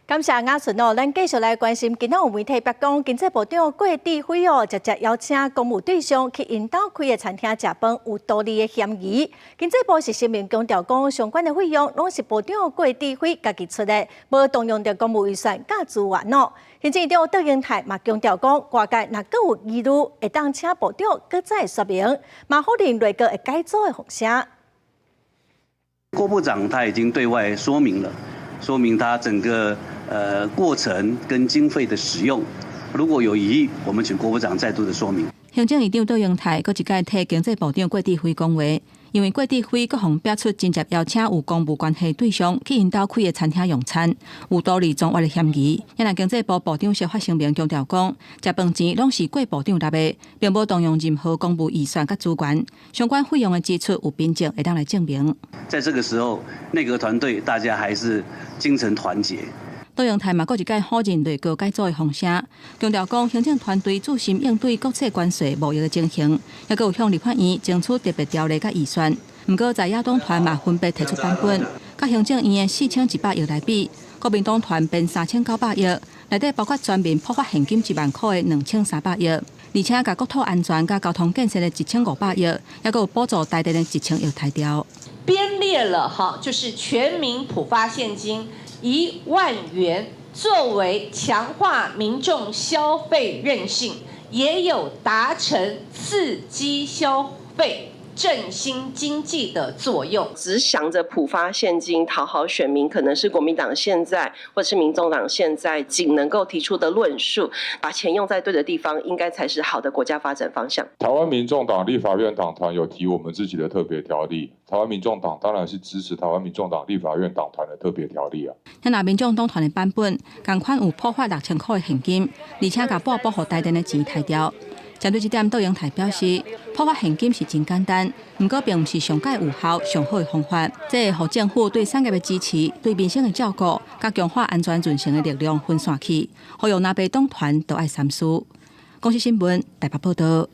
感謝雅純哦，咱繼續來關心。今仔有媒體曝光，經濟部長郭智輝哦，直接邀請公務對象去𪜶兜開的餐廳食飯，有圖利的嫌疑。經濟部是聲明強調講，相關的費用攏是部長郭智輝家己出的，無動用著公務預算佮資源哦。行政院長卓榮泰嘛強調講，外界若閣有疑慮，會當請部長閣再說明，嘛否認內閣會改組的風聲。郭部長他已經對外說明了，說明他整個過程跟經費的使用，如果有疑義，我們請郭部長再度的說明。行政院長卓榮泰閣一擺替經濟部長郭智輝講話，因為郭智輝閣予爆出真正邀請有公務關係對象去𪜶兜開的餐廳用餐，有圖利贓越的嫌疑。啊若經濟部部長釋發聲明強調講，食飯錢攏是郭部長納的，並無動用任何公務預算佮資源，相關費用的支出有憑證會當來證明。在這個時候，內閣團隊大家還是精誠團結。卓榮泰嘛，閣一擺否認內閣改組的風聲，強調講行政團隊自信應對國際關稅貿易的情形，抑閣有向立法院爭取特別條例佮預算。毋過在野黨團嘛分別提出版本，佮行政院的4100億來比，國民黨團編3900億，內底包括全民普發現金1萬箍的2300億，而且共國土安全佮交通建設的1500億，抑閣有補助台電的1000億刣掉。編列了哈，就是全民普發現金1萬元，作為強化民眾消費韌性，也有達成刺激消費、振興經濟的作用。只想着普發現金討好選民，可能是國民黨現在或是民眾黨現在僅能夠提出的論述。把錢用在對的地方，應該才是好的國家發展方向。台灣民眾黨立法院黨團有提我們自己的特別條例，台灣民眾黨當然是支持台灣民眾黨立法院黨團的特別條例啊。那民眾黨團的版本，仝款有普發6000箍的現金，而且共撥補予台電的錢刣掉。針對這點，卓榮泰表示，普發現金是真簡單，毋過並毋是上蓋有效、上好的方法。這會予政府對產業的支持、對民生的照顧、佮強化安全韌性的力量分散去，呼籲藍白黨團都愛三思。公視新聞台北報道。